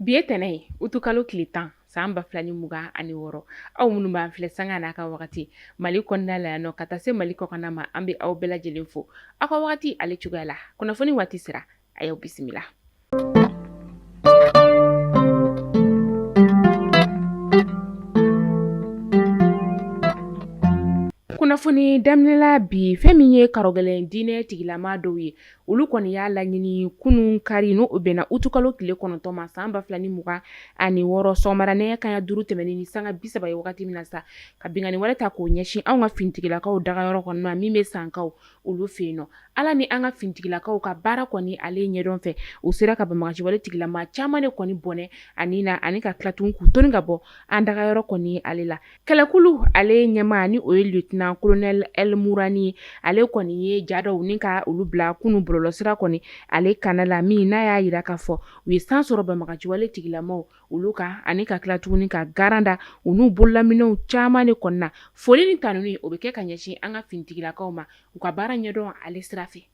Bi ye tɛnɛ ye, utukalo tile 10 san 2026. Aw minnu b'an filɛ sanga n'a ka wagati Mali kɔnɔna la yan nɔ ka taa se Mali kɔkanna ma, an bɛ aw bɛɛ lajɛlen fo aw ka wagati ale cogoya la. Kunnafoni waati sera, a y'aw bisimila. Kunnafoni daminɛla bi, fɛn min ye karɔgɛlɛn diinɛ tigilama dɔw ye, olu kɔni y'a laɲini kunun kari, n'o bɛnna utukalo tile 9 ma san 2026, sɔgɔmada nɛgɛ kanɲɛ 5 tɛmɛnen ni sanga 30 ye wagati min na sa, ka binkanni wale ta k'o ɲɛsin anw ka finitigilakaw dagayɔrɔ kɔni ma min bɛ Sankaw olu fɛ yen nɔ. Ala ni an ka finitigilakaw ka baara kɔni ale ɲɛdɔn fɛ, u sera ka banbaganciwale tigilama caman de kɔni bɔnɛ ani na, ani ka tila tun k'u toni ka bɔ an dagayɔrɔ kɔni ale la. Kɛlɛkulu ale ɲɛmaa ni o ye lieutenant colonel El Mourani ye, ale kɔni ye ja dɔw ni ka olu bila kunun bɔlɔlɔsira kɔni ale kana la, min n'a y'a jira k'a fɔ u ye san sɔrɔ banbaganciwale tigilamaw olu kan, ani ka tila tuguni ka garan da u n'u bololaminɛw caman de kɔni na. Foli ni tanuni o bɛ kɛ ka ɲɛsin an ka finitigilakaw ma u ka baara ɲɛdɔn ale sira fɛ.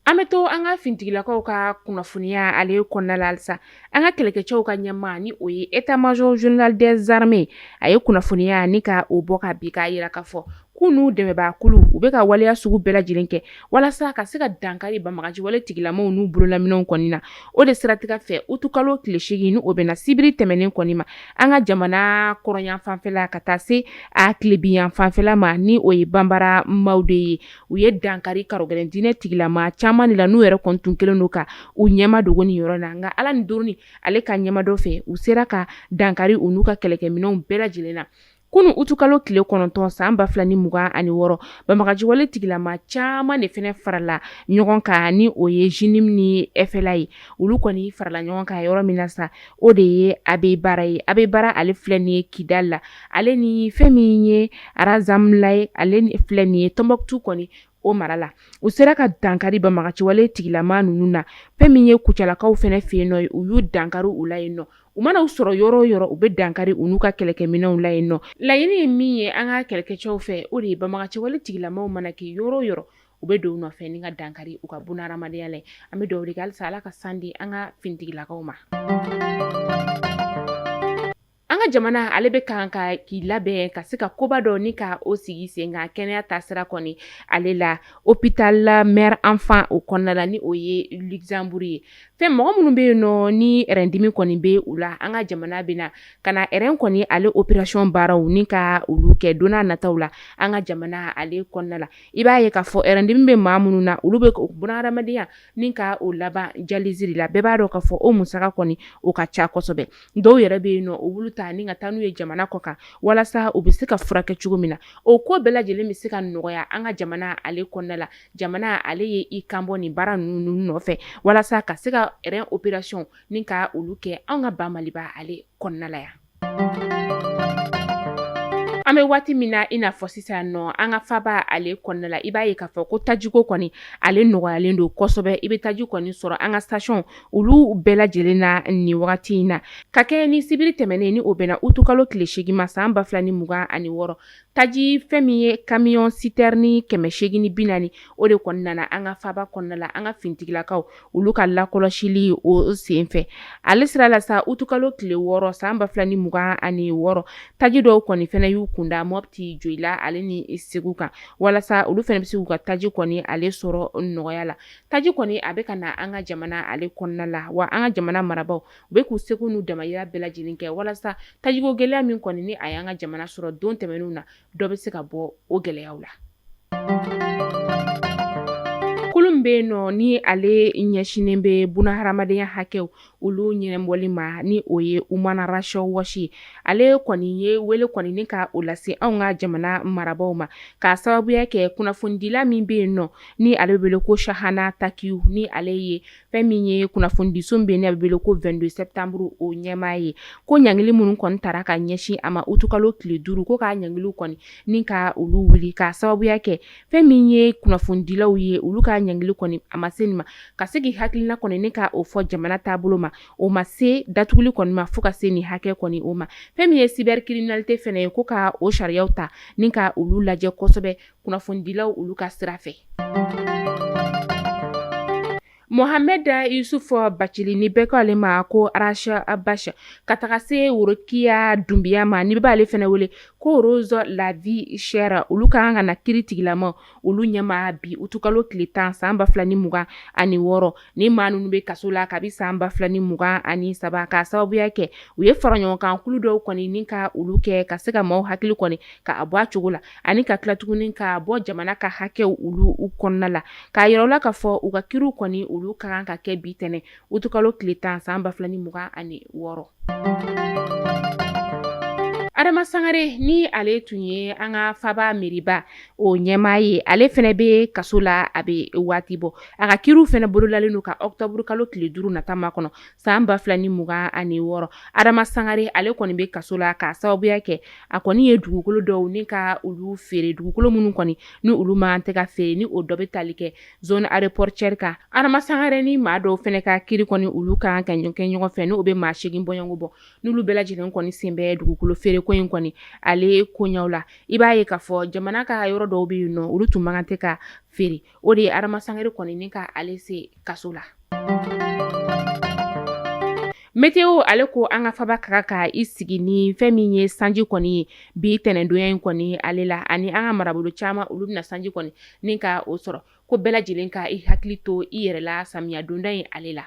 An bɛ to an ka finitigilakaw ka kunnafoniya ale kɔnɔna la halisa. An ka kɛlɛkɛcɛw ka ɲɛmaa ni o ye état major général des armées, a ye kunnafoniya ni ka o bɔ ka bi k'a jira k'a fɔ k'u n'u dɛmɛbaakulu u bɛ ka waleya sugu bɛɛ lajɛlen kɛ walasa ka se ka dankari banbaganciwale tigilamaw n'u bololaminɛw kɔni na. O de siratigɛ fɛ, utukalo tile 8, ni o bɛnna sibiri tɛmɛnen kɔni ma, an ka jamana kɔrɔnya fanfɛla ka taa se a tilebinyan fanfɛla ma, ni o ye banbara maaw de ye, u ye dankari karɔgɛlɛn diinɛ tigilama caman de la, n'u yɛrɛ kɔni tun kɛlen don ka u ɲɛma dogo nin yɔrɔ la. Nka Ala ni doroni ale ka ɲɛmadɔ fɛ, u sera ka dankari u n'u ka kɛlɛkɛminɛnw bɛɛ lajɛlen na. Kunun utukalo tile 9 san 2026, banbaganciwale tigilama caman de fana farala ɲɔgɔn kan, ni o ye JNIM ni FLA ye. Olu kɔni farala ɲɔgɔn kan yɔrɔ min na sa, o de ye Abeibara ye. Abeibara ale filɛ nin ye Kidal la, ale ni fɛn min ye Arazamla ye, ale filɛ nin ye Tɔnbɔkutu kɔni o mara la. U sera ka dankari banbaganciwale tigilama ninnu na. Fɛn min ye Kucalakaw fana fɛ yen nɔ ye, u y'u dankari u la yen nɔ. U mana u sɔrɔ yɔrɔ o yɔrɔ, u bɛ dankari u n'u ka kɛlɛkɛminɛnw la yen nɔ. Laɲini ye min ye an ka kɛlɛkɛcɛw fɛ, o de ye banbaganciwale tigilamaw mana kɛ yɔrɔ o yɔrɔ, u bɛ don u nɔfɛ ni ka dankari u ka bunahadamadenya la. An bɛ dugawu de kɛ halisa Ala ka san di an ka finitigilakaw ma. An ka jamana ale bɛ kan ka k'i labɛn ka se ka koba dɔ ni ka o sigi sen kan kɛnɛya taasira kɔni ale la, hôpital mère enfant o kɔnɔna la, ni o ye Luxembourg ye. Fɛn mɔgɔ minnu bɛ yen nɔ ni rɛndimi kɔni bɛ u la, an ka jamana bɛ na ka na rein kɔni ale opération baaraw ni ka olu kɛ don n'a nataw la an ka jamana ale kɔnɔna la. I b'a ye k'a fɔ rɛndimi bɛ maa minnu na, olu bɛ bunahadamadenya ni ka o laban dialyse la. Bɛɛ b'a dɔn k'a fɔ o musaka kɔni o ka ca kosɛbɛ. Dɔw yɛrɛ bɛ yen nɔ, u b'olu ta ni ka taa n'u ye jamana kɔ kan walasa u bɛ se ka furakɛ cogo min na. O ko bɛɛ lajɛlen bɛ se ka nɔgɔya an ka jamana ale kɔnɔna la. Jamana ale ye i kanbɔ nin baara ninnu nɔfɛ walasa ka se ka rein opération ni ka olu kɛ an ka ba Maliba ale kɔnɔna la yan. An bɛ waati min na i n'a fɔ sisan nɔ, an ka faba ale kɔnɔna la, i b'a ye k'a fɔ ko tajiko kɔni ale nɔgɔyalen don kosɛbɛ. I bɛ taji kɔni sɔrɔ an ka station olu bɛɛ lajɛlen na nin wagati in na. Ka kɛɲɛ ni sibiri tɛmɛnen, ni o bɛnna utukalo tile 8 ma san 2026, taji fɛn min ye camion citerne 840, o de kɔni nana an ka faba kɔnɔna la an ka finitigilakaw olu ka lakɔlɔsili o senfɛ. Ale sira la sa, utukalo tile 6 san 2026, taji dɔw kɔni fana y'u kunda Mɔpti, Joyila ale ni Segu kan walasa olu fana bɛ se k'u ka taji kɔni ale sɔrɔ nɔgɔya la. Taji kɔni a bɛ ka na an ka jamana ale kɔnɔna la, wa an ka jamana marabaaw u bɛ k'u seko n'u damayira bɛɛ lajɛlen kɛ walasa tajiko gɛlɛya min kɔni ni a y'an ka jamana sɔrɔ don tɛmɛnenw na, dɔ bɛ se ka bɔ o gɛlɛyaw la. Kulu min bɛ yen nɔ ni ale ɲɛsinnen bɛ bunahadamadenya hakɛw olu ɲɛnabɔli ma, ni o ye Human Rights Watch ye, ale kɔni ye wele kɔni ni ka o lase anw ka jamana marabaaw ma, k'a sababuya kɛ kunnafonidila min bɛ yen nɔ ni ale bɛ wele ko Chahana Takiou, ni ale ye fɛn min ye kunnafonidiso min bɛ yen n'a bɛ wele ko 22 septembre o ɲɛmaa ye, ko ɲangili minnu kɔni tara ka ɲɛsin a ma utukalo tile 5, ko k'a ɲangiliw kɔni ni ka olu wuli, k'a sababuya kɛ fɛn min ye kunnafonidilaw ye, olu ka ɲangili kɔni a ma se nin ma, ka se k'i hakilina kɔni ni ka o fɔ jamana taabolo ma, o ma se datuguli kɔni ma fo ka se nin hakɛ kɔni o ma. Fɛn min ye cybercriminalité fɛnɛ ye, ko ka o sariyaw ta ni ka olu lajɛ kosɛbɛ kunnafonidilaw olu ka sira fɛ. Mohamed Yusuf Bacili ni bɛɛ ko ale ma ko Ras Bath ka taga se Worokiya Dunbiya ma ni bɛɛ b'ale fana wele ko Rose la vie chère, olu ka kan ka na kiri tigilama olu ɲɛma bi utukalo tile 10 san 2026. Ni maa ninnu bɛ kaso la kabi san 2023 k'a sababuya kɛ u ye faraɲɔgɔnkan kulu dɔw kɔni ni ka olu kɛ ka se ka maaw hakili kɔni k'a bɔ a cogo la ani ka tila tuguni ka bɔ jamana ka hakɛw olu u kɔnɔna la, k'a yira u la k'a fɔ u ka kiriw kɔni olu ka kan ka kɛ bi tɛnɛn utukalo tile 10 san 2026. Adama Sangare ni ale tun ye an ka faba meriba o ɲɛmaa ye, ale fana bɛ kaso la a bɛ waati bɔ. A ka kiriw fana bolodalen don ka octobre kalo tile 5 nata makɔnɔ san 2026. Adama Sangare ale kɔni bɛ kaso la k'a sababuya kɛ a kɔni ye dugukolo dɔw ni ka olu feere, dugukolo minnu kɔni ni olu man tɛ ka feere, ni o dɔ bɛ tali kɛ zone aéroportuaire kan. Adama Sangare ni maa dɔw fana ka kiri kɔni olu kan ka kɛ ɲɔgɔn fɛ, n'o bɛ maa 8 bɔɲɔgɔnko bɔ, n'olu bɛɛ lajɛlen kɔni sen bɛ dugukolo feere ko in kɔni ale koɲɛw la. I b'a ye k'a fɔ jamana ka yɔrɔ dɔw bɛ yen nɔ, olu tun man kan tɛ ka feere. O de ye Adama Sangare kɔni ni ka ale se kaso la. Météo ale ko an ka faba ka kan ka i sigi ni fɛn min ye sanji kɔni ye bi tɛnɛndonya in kɔni ale la, ani an ka marabolo caman olu bɛna sanji kɔni ni ka o sɔrɔ, ko bɛɛ lajɛlen ka i hakili to i yɛrɛ la samiya donda in ale la.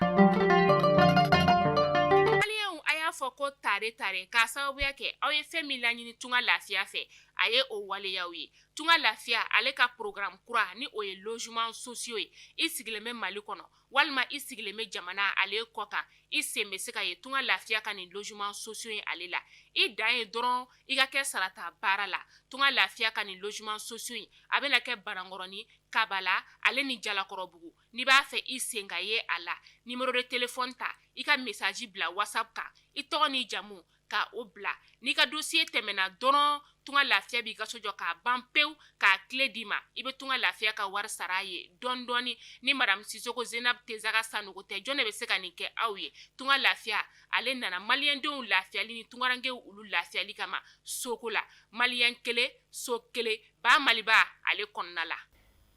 Maliyɛnw, a y'a fɔ ko tare tare k'a sababuya kɛ aw ye fɛn min laɲini Tunga Lafiya fɛ, a ye o waleyaw ye. Tunga Lafiya ale ka programme kura ni o ye logement sociaux ye. I sigilen bɛ Mali kɔnɔ walima i sigilen bɛ jamana ale kɔ kan, i sen bɛ se ka ye Tunga Lafiya ka nin logement sociaux in ale la. I dan ye dɔrɔn i ka kɛ sarata baara la. Tunga Lafiya ka nin logement sociaux in a bɛna kɛ Banankɔrɔni, Kabala ale ni Jalakɔrɔbugu. N'i b'a fɛ i sen ka ye a la, numéro de téléphone ta, i ka message bila WhatsApp kan, i tɔgɔ n'i jamu ka o bila. N'i ka dossier tɛmɛna dɔrɔn, Tunga Lafiya b'i ka so jɔ k'a ban pewu k'a clé d'i ma. I bɛ Tunga Lafiya ka wari sara a ye dɔɔni dɔɔni. Ni madame Sisoko Zenab Tezaga Sanogo tɛ, jɔn de bɛ se ka nin kɛ aw ye? Tunga Lafiya ale nana maliyɛndenw lafiyali ni tungarankew olu lafiyali kama soko la. Maliyɛn kelen so kelen ba Maliba ale kɔnɔna la.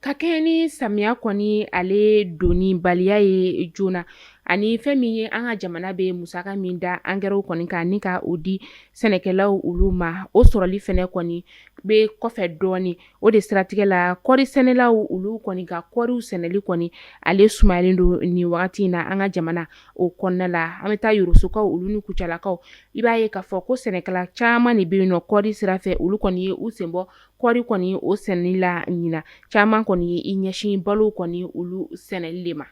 Ka kɛɲɛ ni samiya kɔni ale donni baliya ye joona, ani fɛn min ye an ka jamana bɛ musaka min da angɛrɛw kɔni kan ni ka o di sɛnɛkɛlaw olu ma, o sɔrɔli fɛnɛ kɔni bɛ kɔfɛ dɔɔni. O de siratigɛ la, kɔɔri sɛnɛlaw olu kɔni ka kɔɔriw sɛnɛli kɔni ale sumayalen don nin wagati in na an ka jamana o kɔnɔna la. An bɛ taa Yorosokaw olu ni Kucalakaw, i b'a ye k'a fɔ ko sɛnɛkɛla caman de bɛ yen nɔ kɔɔri sira fɛ, olu kɔni ye u sen bɔ kɔɔri kɔni o sɛnɛli la ɲinan. Caman kɔni ye i ɲɛsin balo kɔni olu sɛnɛli de ma.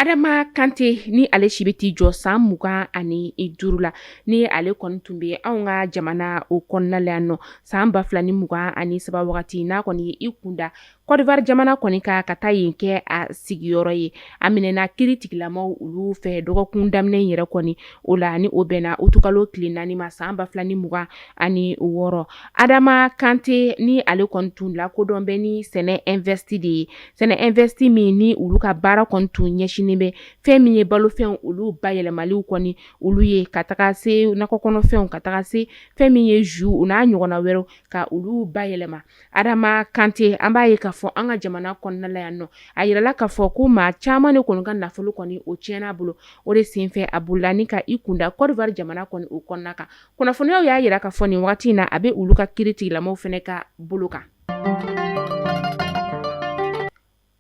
Adama Kante ni ale si bɛ t'i jɔ san 25 la, ni ale kɔni tun bɛ anw ka jamana o kɔnɔna la yan nɔ san 2023 wagati, n'a kɔni ye i kunda Côte d'Ivoire jamana kɔni kan ka taa yen kɛ a sigiyɔrɔ ye. A minɛna kiri tigilamaw olu fɛ dɔgɔkun daminɛ yɛrɛ kɔni o la, ni o bɛnna utukalo tile 4 ma san 2026. Adama Kante ni ale kɔni tun lakodɔn bɛ ni Sɛnɛ Invest de ye. Sɛnɛ Invest min ni olu ka baara kɔni tun ɲɛsinnen bɛ fɛn min ye balofɛnw olu bayɛlɛmaliw kɔni olu ye, ka taga se nakɔ kɔnɔfɛnw, ka taga se fɛn min ye jus u n'a ɲɔgɔnna wɛrɛw ka olu bayɛlɛma. Adama Kante, an b'a ye k'a fɔ an ka jamana kɔnɔna la yan nɔ, a yirala k'a fɔ ko maa caman de kɔni ka nafolo kɔni o tiɲɛna a bolo. O de senfɛ a bolila ni ka i kunda Côte d'Ivoire jamana kɔni o kɔnɔna kan. Kunnafoniyaw y'a yira k'a fɔ nin wagati in na a bɛ olu ka kiri tigilamaw fana ka bolo kan.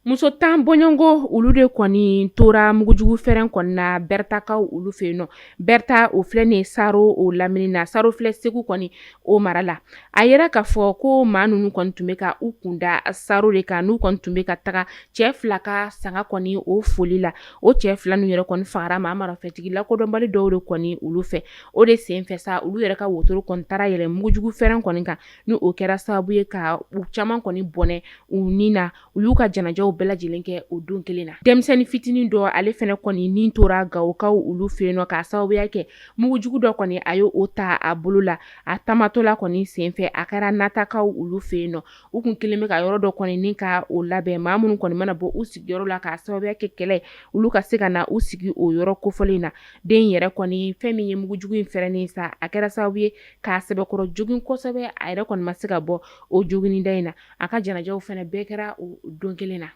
Muso 10 bɔɲɔgɔnko olu de kɔni tora mugujugu fɛrɛn kɔni na Bɛrɛtakaw olu fɛ yen nɔ. Bɛrɛta o filɛ nin ye Saro o lamini na, Saro filɛ Segu kɔni o mara la. A yira k'a fɔ ko maa ninnu kɔni tun bɛ ka u kunda Saro de kan, n'u kɔni tun bɛ ka taga cɛ fila ka sanga kɔni o foli la. O cɛ fila ninnu yɛrɛ kɔni fagara maa marafɛtigi lakodɔnbali dɔw de kɔni olu fɛ. O de senfɛ sa, olu yɛrɛ ka wotoro kɔni taara yɛlɛn mugujugu fɛrɛn kɔni kan, ni o kɛra sababu ye ka u caman kɔni bɔnɛ u ni na. U y'u ka janajaw bɛɛ lajɛlen kɛ o don kelen na. Denmisɛnnin fitinin dɔ ale fɛnɛ kɔni ni tora Gawokaw olu fɛ yen nɔ k'a sababuya kɛ mugujugu dɔ kɔni a ye o ta a bolo la a taamatɔla kɔni senfɛ. A kɛra Natakaw olu fɛ yen nɔ. U kun kelen bɛ ka yɔrɔ dɔ kɔni ni ka o labɛn, maa minnu kɔni mana bɔ u sigiyɔrɔ la k'a sababuya kɛ kɛlɛ, olu ka se ka na u sigi o yɔrɔ kofɔlen na. Den yɛrɛ kɔni fɛn min ye mugujugu in fɛrɛnnen sa, a kɛra sababu ye k'a sɛbɛkɔrɔ jogin kosɛbɛ. A yɛrɛ kɔni ma se ka bɔ o joginida in na. A ka janajaw fana bɛɛ kɛra o don kelen na.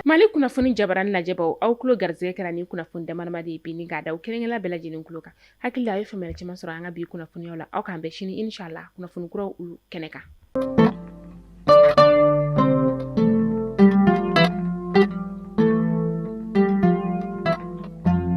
Mali kunnafoni jabarani lajɛbaw, aw tulo garisɛgɛ kɛra ni kunnafoni damadama de ye bi ni k'a da aw kelenkelen bɛɛ lajɛlen tulo kan. Hakili la, a ye faamuyali caman sɔrɔ an ka bi kunnafoniyaw la. Aw k'an bɛn sini, inshallah, kunnafoni kuraw olu kɛnɛ kan.